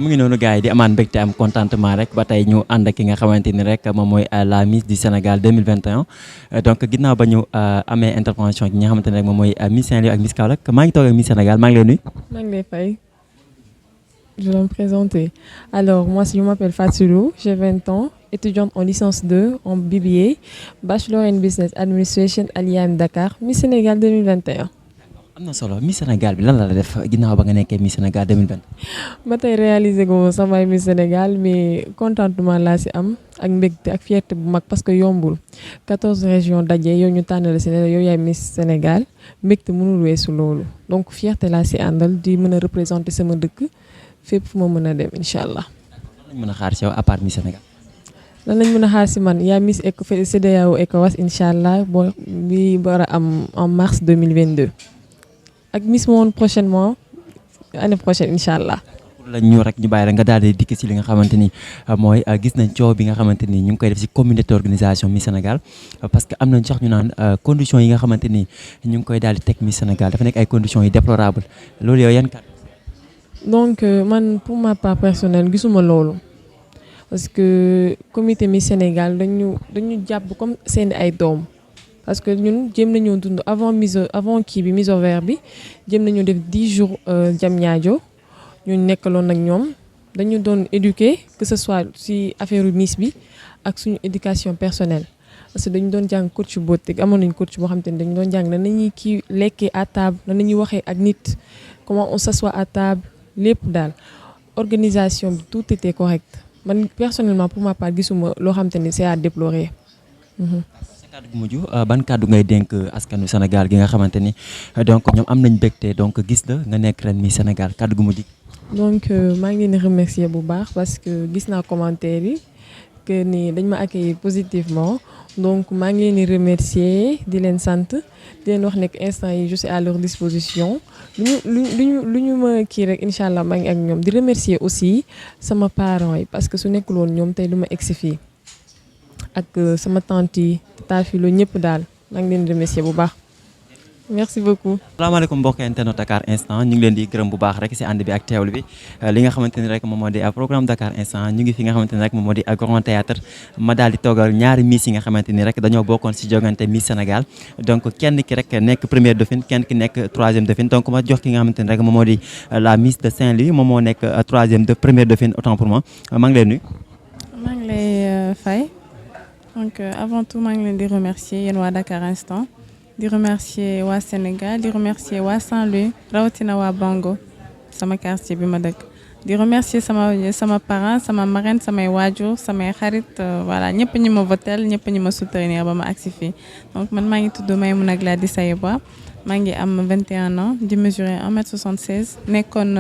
mu ngi noonu gars yi di amaan mbégte am contentement rek ba tey ñu ànd ak ki nga xamante ni rek moom mooy la Miss du Sénégal 2021 donc ginnaaw ba ñu amee intervention ki nga xamante ne rek moom mooy Miss Saint-Louis ak Miss Kaolack maa ngi toog ak Miss Sénégal maa ngi lay nuyu. maa ngi lay fay. Je vais me présenter. Alors, moi, je m'appelle Fatou, j'ai 20 ans, étudiante en licence 2 en BBA, Bachelor in Business Administration à l'IAM Dakar, Miss Sénégal 2021. am na solo Miss Sénégal bi lan la def ginnaaw ba nga nekkee Miss Sénégal 2020. ba tey réalisé ko samay Miss Sénégal mais contentement laa si am ak mbégte ak fierté bu mag parce que yombul 14 régions daje yow ñu tànn la si ne yow yaay Miss Sénégal mbégte mënul weesu loolu donc fierté laa si àndal di mën a représenter sama dëkk fépp fu ma mën a dem incha allah. lan lañ mën a xaar si yow à part Miss Sénégal. lan lañ mën a xaar si man yaa Miss CEDEAO ECOWAS incha allah boo bi war a am en mars 2022. ak Miss Monde prochainement année prochaine incha allah. pour la ñu rek ñu bàyyi rek nga daal di dikk si li nga xamante ni mooy gis nañ coow bi nga xamante ni ñu ngi koy def si communauté organisation Miss Sénégal parce que am nañ sax ñu naan conditions yi nga xamante ni ñu ngi koy daal di teg Miss Sénégal dafa nekk ay conditions yu déplorables loolu yow yan kat. donc man pour ma part personnelle gisuma loolu parce que comité Miss Sénégal dañu jàpp comme seen ay doom. parce que ñun jéem nañoo dund avant kii bi mise au vert bi jéem nañoo def 10 jours Diamniadio ñu nekkaloon nag ñoom dañu doon éduquer que ce soit ci affaire Miss bi ak suñu éducation personnelle parce que dañu doon jàng coach beauté amoon nañu coach boo xam te ne dañu doon jàng nan nañuy kii lekkee à table nan nañuy waxee ak nit comment on s'assoit à table lépp daal organisation bi tout était correct man personnellement pour ma part gisuma loo xam te ne c'est à déplorer. kàddu gu mujj ban kàddu ngay dénk askanu Sénégal gi nga xamante ni donc ñoom am nañ mbégte donc gis la nga nekk ren Miss Sénégal kàddu gu mujj. donc maa ngi leen di remercier bu baax parce que gis naa commentaire yi que ni dañ ma accueillir positivement donc maa ngi leen di remercier di leen sant di leen wax nekk instant yi je suis à leur disposition lu ñu ma kii rek incha allah maa ngi ak ñoom di remercier aussi sama parents yi parce que su nekkul woon ñoom tey du ma egsi fii ak sama tante yi tata Filo ñëpp daal maa ngi leen di remercier bu baax merci beaucoup. salaamaaleykum mbokk internet Dakar Instant ñu ngi leen di gërëm bu baax rek si ànd bi ak teewlu bi li nga xamante ni rek moom moo di programme Dakar Instant ñu ngi fi nga xamante ni rek moom moo di Grand Théâtre ma daal di toogal ñaari Miss yi nga xamante ni rek dañoo bokkoon si jogante Miss Sénégal donc kenn ki rek nekk première dauphine kenn ki nekk troisième dauphine donc ma jox ki nga xamante ni rek moom moo di la Miss de Saint-Louis moom moo nekk première dauphine autant pour moi maa ngi lay nuyu. maa ngi lay fay. Donc avant tout maa ngi leen di remercier yéen waa Dakar Instant di remercier waa Sénégal di remercier waa Saint-Louis rawatina waa Bango sama quartier bi ma dëkk di remercier sama parents sama marraine samay waajur samay xarit voilà ñëpp ñi ma votel ñëpp ñi ma soutenir ba ma agsi fii donc man maa ngi tudd Maïmouna Gladys Sayeba maa ngi am 21 ans di mesurer 1m76 nekkoon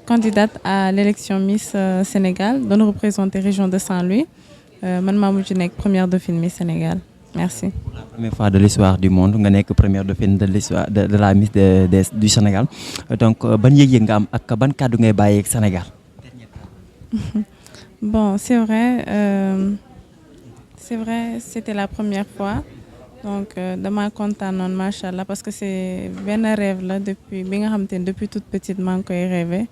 candidate à l'élection Miss Sénégal doon représenter région de Saint-Louis man maa mujj nekk première dauphine Miss Sénégal merci. Pour la première fois de l'histoire du monde nga nekk première dauphine de l'histoire de la Miss du Sénégal donc ban yëg-yëg nga am ak ban kàddu ngay bàyyi ak Sénégal. bon c'est vrai c'était la première fois donc dama kontaanoon macha allah parce que c'est benn rêve la depuis bi nga xamante ne depuis toute petite maa ngi koy rêver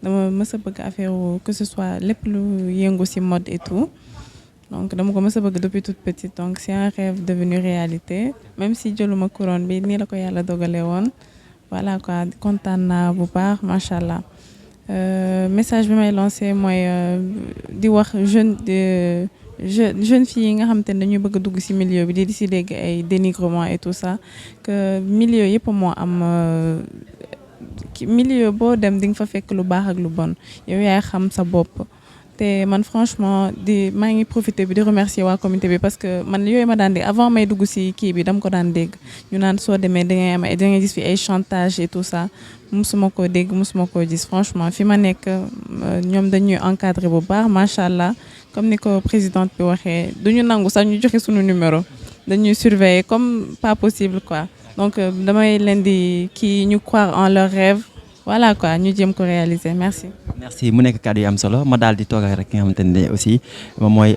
dama mës a bëgg affaire que ce soit lépp lu yëngu ci mode et tout. donc dama ko mës a bëgg depuis toute petite donc c'est un rêve devenu réalité même si jëluma couronne bi nii la ko yàlla dogalee woon voilà quoi kontaan naa bu baax macha allah message bi may lancé mooy di wax jeune filles yi nga xam te ne dañuy bëgg a dugg ci milieu bi di ci dégg ay dénigrement et tout ça que milieu yëpp moo am milieu boo dem di nga fa fekk lu baax ak lu bon yow yaay xam sa bopp. te man franchement maa ngi profité bi di remercier waa comité bi parce que man yooyu ma daan dégg avant may dugg ci kii bi dama ko daan dégg ñu naan soo demee da ngay gis fi ay chantage et tout ça musuma koo dégg musuma koo gis franchement fi ma nekk ñoom dañuy encadrer bu baax macha allah comme ni ko présidente bi waxee duñu nangu sax ñu joxe suñu numéro dañuy surveiller comme pas possible quoi donc damay leen di kii ñu croire en leur rêve. voilà quoi ñu jéem ko réaliser merci. merci mu nekk kàddu yu am solo ma daal di toog rek ki nga xamante ne aussi moom mooy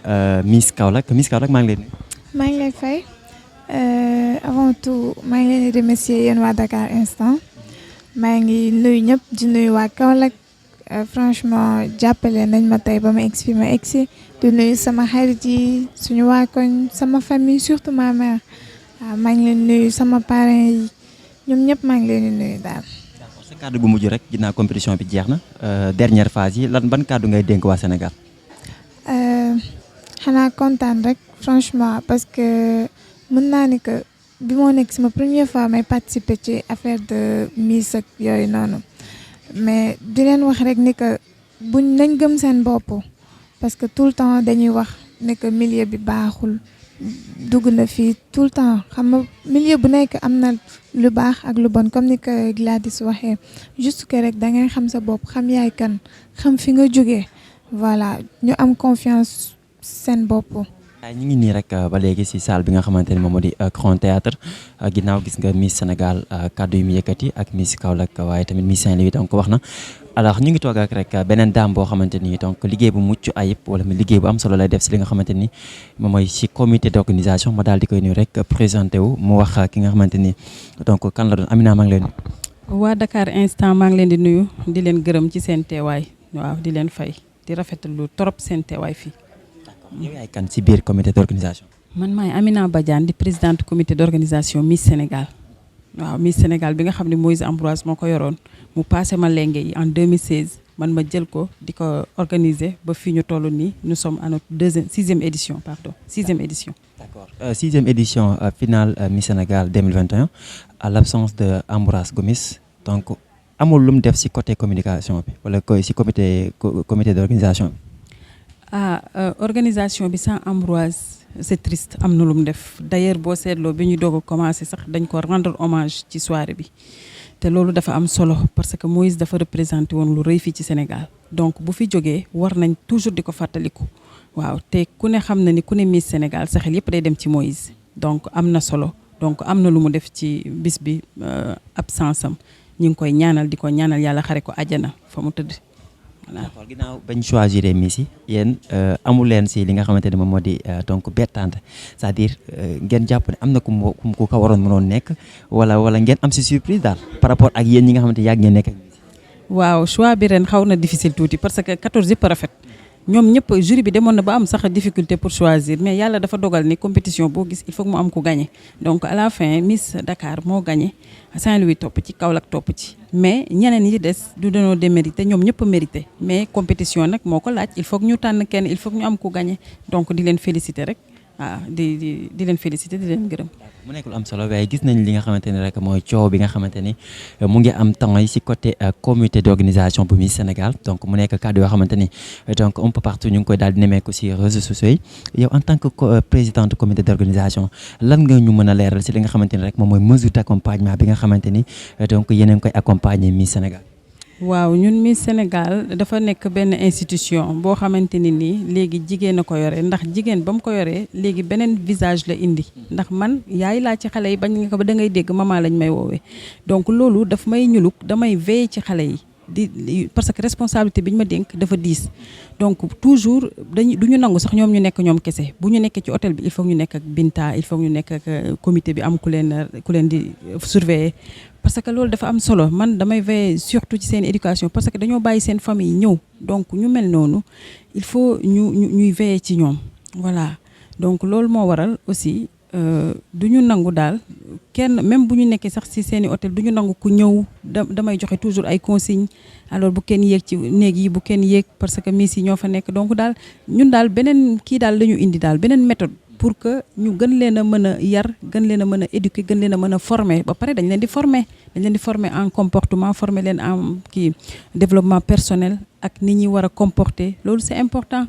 Miss Kaolack maa ngi lay nuyu. maa ngi lay fay avant tout maa ngi leen di remercier yéen waa Dakar Instant maa ngi nuyu ñëpp di nuyu waa Kaolack franchement jàppale nañ ma tey ba ma egsi fi ma egsi di nuyu sama xarit yi suñu waa koñ sama famille surtout ma mère waaw maa ngi leen nuyu sama parents yi ñoom ñëpp maa ngi leen di nuyu daal. d'accord sa kàddu gu mujj rek ginnaaw compétition bi jeex na dernière phase yi ban kàddu ngay dénk waa Sénégal. xanaa kontaan rek franchement parce que mën naa ni que bi moo nekk sama première fois may participer ci affaire de Miss ak yooyu noonu mais di leen wax rek ni que buñ nañ gëm seen bopp parce que tout le temps dañuy wax ne que milieu bi baaxul dugg na fii tout le temps xam nga milieu bu nekk am na lu baax ak lu bon comme ni ko Gladys waxee juste que rek da ngay xam sa bopp xam yaay kan xam fi nga jógee voilà ñu am confiance seen bopp. waaye ñu ngi nii rek ba léegi si salle bi nga xamante ne moom moo di Grand Théâtre ginnaaw gis nga Miss Sénégal kaddu yu mu yëkkati ak Miss Kaolack waaye tamit Miss Saint-Louis donc wax na alors ñu ngi toog ak rek beneen dame boo xamante ni donc liggéey bu mucc ayib wala liggéey bu am solo lay def si li nga xamante ni moom mooy si comité d'organisation ma daal di koy nuyu rek présenté wu mu wax ki nga xamante ni donc kan la doon Amina maa ngi leen nuyu. waa Dakar Instant maa ngi leen di nuyu di leen gërëm ci seen teewaay waaw di leen fay di rafetlu trop seen teewaay fii. yow yaay kan si biir comité d'organisation. man maay Amina Badiane di présidente comité d'organisation Miss Sénégal waaw Miss Sénégal bi nga xam ne Moïse Ambroise moo ko yoroon mu passé ma lenge yi en 2016 man ma jël ko di ko organiser ba fii ñu toll nii nous sommes à notre sixième édition. D'accord. Sixième édition finale Miss Sénégal 2021 à l'absence de Ambroise Gomis donc amul lu mu def si côté communication bi wala si comité d'organisation bi. Organisation bi sans Ambroise c'est triste am na lu mu def d'ailleurs boo seetloo bi ñu doog a commencé sax dañ ko rendre hommage ci soirée bi te loolu dafa am solo parce que Moïse dafa représenté woon lu rëy fii ci Sénégal donc bu fi jógee war nañ toujours di ko fàttaliku waaw te ku ne xam na ni ku ne Miss Sénégal sa xel yëpp day dem ci Moïse donc am na solo donc am na lu mu def ci bis bi absence am ñu ngi koy ñaanal di ko ñaanal yàlla xare ko àjjana fa mu tëdd. d'accord ginnaaw bañ choisir Miss yi yéen amul leen si li nga xamante ne moom moo di donc bettante c'est-à-dire ngeen jàpp ne am na ku ko waroon mënoon nekk wala ngeen am si surprise daal par rapport ak yéen ñi nga xamante yàgg ngeen nekk ak Miss yi. waaw choix bi ren xaw na difficile tuuti parce que 14 yëpp rafet ñoom ñëpp jury bi demoon na ba am sax difficulté pour choisir mais yàlla dafa dogal ni compétition boo gis il faut que mu am ku gagné donc à la fin Miss Dakar moo gagné Saint-Louis topp ci Kaolack topp ci mais ñeneen yi des du dañoo démérité ñoom ñëpp mérité mais compétition nag moo ko laaj il faut que ñu tànn kenn il faut que ñu am ku gagné donc di leen féliciter rek waaw di leen féliciter di leen gërëm. mu nekk lu am solo waaye gis nañ li nga xamante ni rek mooy coow bi nga xamante ni mu ngi am temps yi si côté comité d'organisation bu Miss Sénégal donc mu nekk cadre yoo xamante ni donc un peu partout ñu ngi koy daal di nemmeeku si réseaux sociaux yi yow en tant que présidente comité d'organisation lan nga ñu mën a leeral si li nga xamante ni rek moom mooy mesure d'accompagnement bi nga xamante ni donc yéen a ngi koy accompagner Miss Sénégal. waaw ñun Miss Sénégal dafa nekk benn institution boo xamante ni nii léegi jigéen a ko yore ndax jigéen ba mu ko yoree léegi beneen visage la indi ndax man yaay laa ci xale yi bañ nga ko ba da ngay dégg maman lañ may woowee donc loolu daf may ñuluk damay veiller ci xale yi parce que responsabilité bi ñu ma dénk dafa diis donc toujours du ñu nangu sax ñoom ñu nekk ñoom kese bu ñu nekkee ci hôtel bi il faut ñu nekk ak Binta il faut ñu nekk ak comité bi am ku leen di surveiller parce que loolu dafa am solo man damay veiller surtout ci seen éducation parce que dañoo bàyyi seen famille ñëw donc ñu mel noonu il faut ñuy veiller ci ñoom voilà donc loolu moo waral aussi du ñu nangu daal kenn même bu ñu nekkee sax ci seeni hôtel du ñu nangu ku ñëw damay joxe toujours ay consignes alors bu kenn yéeg ci néeg yi bu kenn yéeg parce que Miss yi ñoo fa nekk donc daal ñun daal beneen kii daal la ñu indi daal beneen méthode pour que ñu gën leen a mën a yar gën leen a mën a éduquer gën leen a mën a former ba pare dañ leen di former en comportement former leen en kii développement personnel ak ni ñuy war a comporter loolu c'est important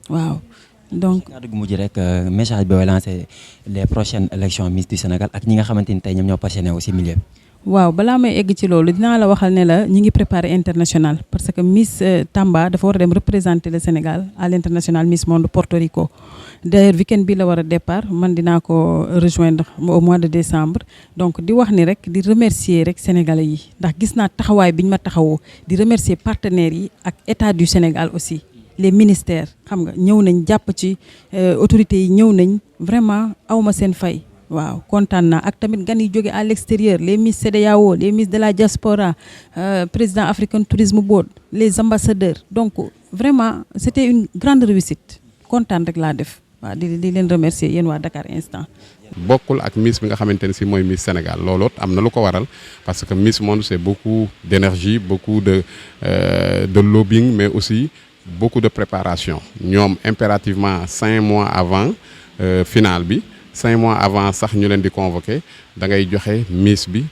waaw. donc kaddu gu mujj rek message bi lancé les prochaines élections Miss du Sénégal ak ñi nga xamante ni tey ñoom ñoo passionné aussi milieu bi. waaw balaa may egg ci loolu dinaa la waxal ne la ñi ngi préparer international parce que Miss Tamba dafa war a dem représenter le Sénégal à l'international Miss Monde Porto Rico d'ailleurs week-end bi la war a départ man dinaa ko rejoindre au mois de décembre donc di wax ni rek di remercier rek sénégalais yi ndax gis naa taxawaay bi ñu ma taxawoo di remercier partenaires yi ak état du Sénégal aussi les ministères xam nga ñëw nañ jàpp ci autorités yi ñëw nañ vraiment awma seen fay waaw kontaan naa ak tamit gan yi jóge à l'extérieur les Miss CEDEAO les Miss de la diaspora président African Tourism Board les ambassadeurs donc vraiment c'était une grande réussite kontaan rek laa def waaw di leen remercier yéen waa Dakar Instant. bokkul ak Miss bi nga xamante ne si mooy Miss Sénégal looloot am na lu ko waral parce que Miss Monde c'est beaucoup d'énergie beaucoup de lobbying mais aussi beaucoup de préparation ñoom impérativement 5 mois avant finale bi 5 mois avant sax ñu leen di convoquer da ngay joxe Miss bi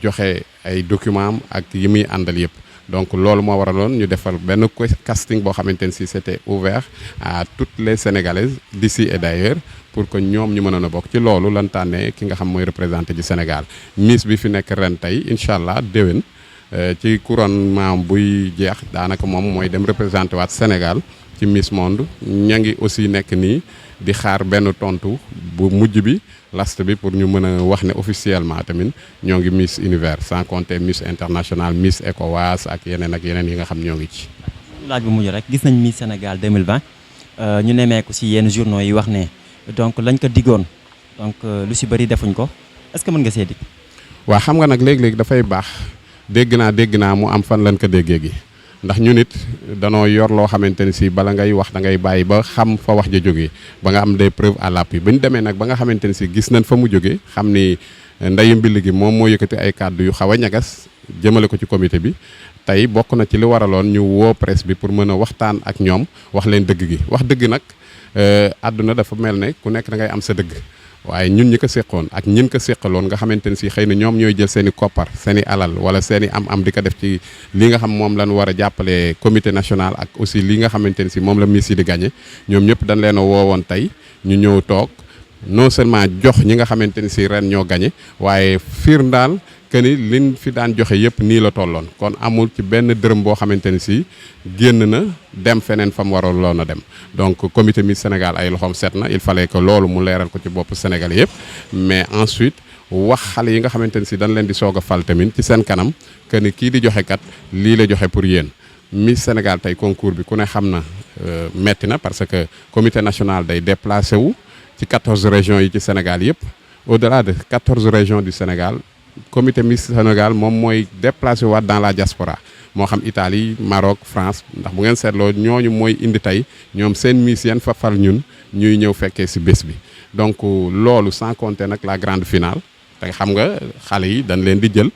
joxe ay documents am ak yi muy àndal yëpp donc loolu moo waraloon ñu defal benn casting boo xamante ne si c'était ouvert à toutes les Sénégalaises d'ici et d'ailleurs pour que ñoom ñu mënoon a bokk ci loolu lan tànnee ki nga xam mooy représenté ci Sénégal Miss bi fi nekk ren tey incha allah déwén ci couronnement buy jeex daanaka moom mooy dem représenté waat Sénégal ci Miss Monde ña ngi aussi nekk nii di xaar benn tontu bu mujj bi last bi pour ñu mën a wax ne officiellement tamit ñoo ngi Miss Univers sans compter Miss International Miss ECOWAS ak yeneen yi nga xam ñoo ngi ci. laaj bu mujj rek gis nañ Miss Sénégal 2020 ñu nemmeeku si yenn journaux yi wax ne donc lañ ko diggoon donc lu si bëri defuñ ko est-ce que mën nga see dig. waaw xam nga nag léegi-léegi dafay baax dégg naa mu am fan lañ ko déggee gi ndax ñu nit danoo yor loo xamante ni si bala ngay wax da ngay bàyyi ba xam fa wax ja jógee ba nga am des preuves à l'appui ba ñu demee nag ba nga xamante ni si gis nañ fa mu jógee xam ni ndeyu mbill gi moom moo yëkkati ay kàddu yu xaw a ñagas jëmale ko ci comité bi tey bokk na ci li waraloon ñu woo presse bi pour mën a waxtaan ak ñoom wax leen dëgg gi wax dëgg nag àdduna dafa mel ne ku nekk da ngay am sa dëgg waaye ñun ñi ko séqoon ak ñin ko séqaloon nga xamante ne si xëy na ñoom ñooy jël seen i koppar seen i alal wala seen i am di ko def ci li nga xam moom lañ war a jàppale comité national ak aussi li nga xamante ne si moom la Miss yi di gagné ñoom ñëpp dañ leen a woowoon tey ñu ñëw toog non seulement jox ñi nga xamante ne si ren ñoo gagné waaye firndaal que ni liñ fi daan joxe yëpp nii la tolloon kon amul ci benn dërëm boo xamante ni si génn na dem feneen fa mu waroon a dem donc comité Miss Sénégal ay loxoom set na il fallait que loolu mu leeral ko ci bopp Sénégal yëpp mais ensuite wax xale yi nga xamante ni si dañ leen di soog a fal tamit ci seen kanam que ni kii di joxe kat lii la joxe pour yéen Miss Sénégal tey concours bi ku ne xam na metti na parce que comité national day déplacé wu ci 14 régions yi ci Sénégal yëpp au-delà de 14 régions du Sénégal comité Miss Sénégal moom mooy déplacé waat dans la diaspora moo xam Italie Maroc France ndax bu ngeen seetloo ñooñu mooy indi tey ñoom seen miss yan fa fal ñun ñuy ñëw fekkee ci bés bi donc loolu sans compter nag la grande finale te xam nga xale yi dañ leen di jël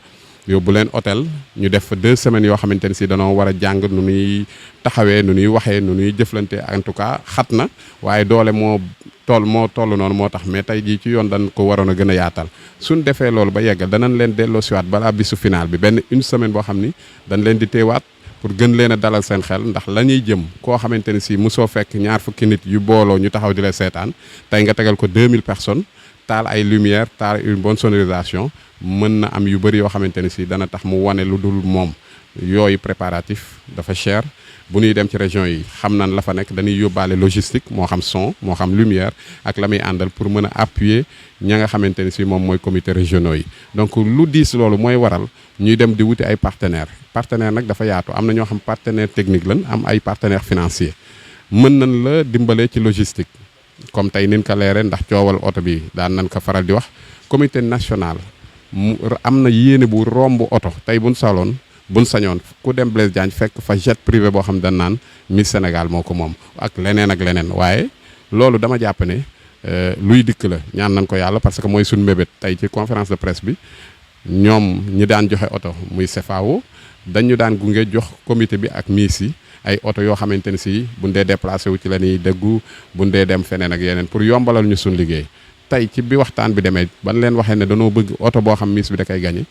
yóbbu leen hôtel ñu def fa 2 semaines yoo xamante ne si danoo war a jàng nu nuy taxawee nu nuy waxee nu nuy jëflante en tout cas xat na waaye doole moo toll noonu moo tax mais tey jii ci yoon dañ ko waroon a gën a yaatal suñ defee loolu ba yeggal danañ leen delloo siwaat balaa bisu final bi benn une semaine boo xam ni dañ leen di teewaat pour gën leen a dalal seen xel ndax la ñuy jëm koo xamante ne si mosoo fekk ñaar fukki nit yu booloo ñu taxaw di la seetaan tey nga tegal ko 2000 personnes taal ay lumière taal une bonne sonorisation mën na am yu bëri yoo xamante ne si dana tax mu wane lu dul moom yooyu préparatif dafa cher bu ñuy dem ci région yi xam nan la fa nekk dañuy yóbbaale logistique moo xam son moo xam lumière ak la muy àndal pour mën a appuyer ña nga xamante ne si moom mooy comité régionaux yi donc lu diis loolu mooy waral ñuy dem di wuti ay partenaires nag dafa yaatu am na ñoo xam partenaire technique lan am ay partenaires financiers mën nañ la dimbalee ci logistique comme tey nin ko leere ndax coowal oto bi daan nañ ko faral di wax comité national mu am na yéene bu romb oto tey buñ sañoon ku dem Blaise Diagne fekk fa jet privé boo xam dañ naan Miss Sénégal moo ko moom ak leneen waaye loolu dama jàpp ne luy dikk la ñaan nañ ko yàlla parce que mooy suñu mébét tey ci conférence de presse bi ñoom ñi daan joxe oto muy CFAO dañu daan gunge jox comité bi ak Miss yi ay oto yoo xamante ne si buñ dee déplacé wu ci la ñuy déggu buñ dee dem feneen ak yeneen pour yombalal ñu suñ liggéey tey ci bi waxtaan bi demee ban leen waxee ne danoo bëgg oto boo xam Miss bi da koy gagné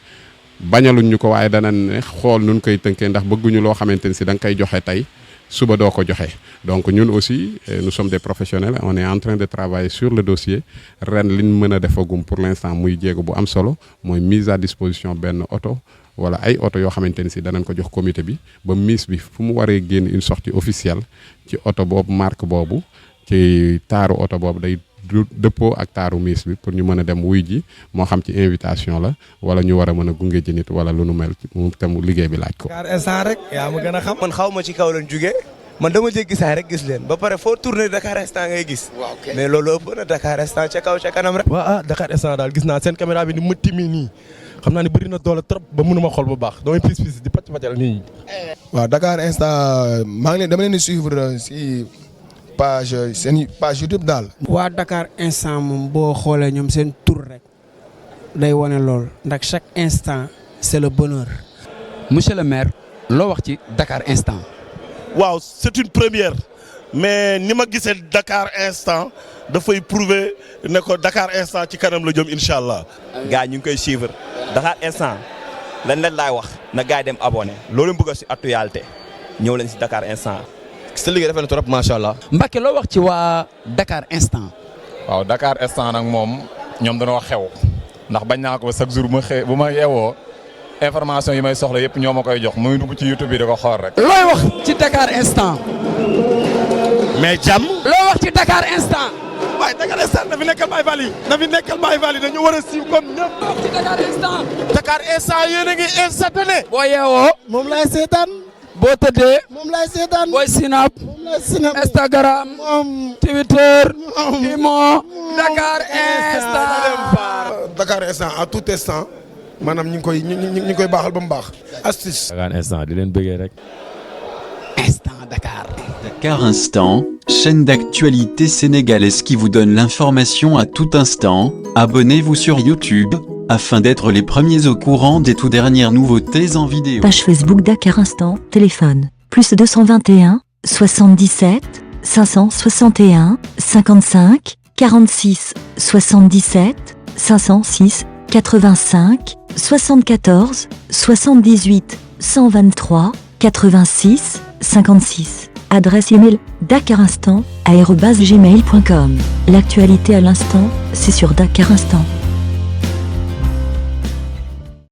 bañaluñ ñu ko waaye dana ne xool nun koy tënkee ndax bëgguñu loo xamante ni si da nga koy joxe tey suba doo ko joxe donc ñun aussi nous sommes des professionnels on est en train de travailler sur le dossier ren liñ mën a defagum pour l'instant muy jéego bu am solo mooy mise à disposition benn oto wala ay oto yoo xamante ni si danañ ko jox comité bi ba Miss bi fu mu waree génn une sortie officielle ci oto boobu marque boobu ci taaru oto boobu day dëppoo ak taaru Miss bi pour ñu mën a dem wuy ji moo xam ci invitation la wala ñu war a mën a gunge ji nit wala lu nu mel mu te mu liggéey bi laaj ko. Dakar Instant rek yaa ma gën a xam. man xaw ma ci kaw lañ jugee man dama jéggi saa rek gis leen ba pare foo tourner Dakar Instant ngay gis. waaw kay mais loolu ëpp na Dakar Instant ca kaw ca kanam rek. waaw Dakar Instant daal gis naa seen caméra bi ni mu timmi nii xam naa ne bëri na doole trop ba mënuma xool bu baax damay pis di pàcc nii. waaw Dakar Instant dama leen di suivre si seen page YouTube daal. waa Dakar Instant moom boo xoolee ñoom seen tur rek day wane lool ndax chaque instant c'est le bonheur. monsieur le maire loo wax ci Dakar Instant. waaw c'est une première mais ni ma gisee Dakar Instant dafay prouver ne ko Dakar Instant ci kanam la jëm incha allah. gars ñu ngi koy suivre Dakar Instant lan leen laay wax na gars yi dem abonné loolu bëgg si actualité ñëw leen si Dakar Instant. sa liggéey dafa ne trop macha allah. Mbacké loo wax ci waa Dakar Instant. waaw Dakar Instant nag moom ñoom dañoo xew ndax bañ naa ko chaque jour bu ma yeewoo information yi may soxla yëpp ñoo ma koy jox muy dugg ci YouTube bi da ko xool rek. looy wax ci Dakar Instant. mais jàmm. loo wax ci Dakar Instant. waaye Dakar Instant na fi nekkal Baye Fall yi na fi nekkal Baye Fall yi dañu war a siiw comme ñëpp. loo wax ci Dakar Instant. Dakar Instant yéen a ngi instantané. boo yeewoo. moom laay seetaan. boo tëddee. moom laay seetaan. booy Snap. moom laay Snap. Instagram. Twitter. Imo. Dakar Instant. Dakar Instant à tout instant maanaam ñu ngi koy baaxal ba mu baax. astuce. Dakar Instant di leen bëggee rek. Instant Dakar. Dakar Instant, chaîne d'actualité sénégalaise qui vous donne l'information à tout instant. Abonnez-vous sur YouTube afin d'être les premiers au courant des toutes dernières nouveautés en vidéo. Page Facebook Dakar Instant, téléphone, plus 221, 77, 561, 55, 46, 77, 506, 85, 74, 78, 123, 86, 56. Adresse email dakarinstant@gmail.com. L'actualité à l'instant, c'est sur Dakar Instant.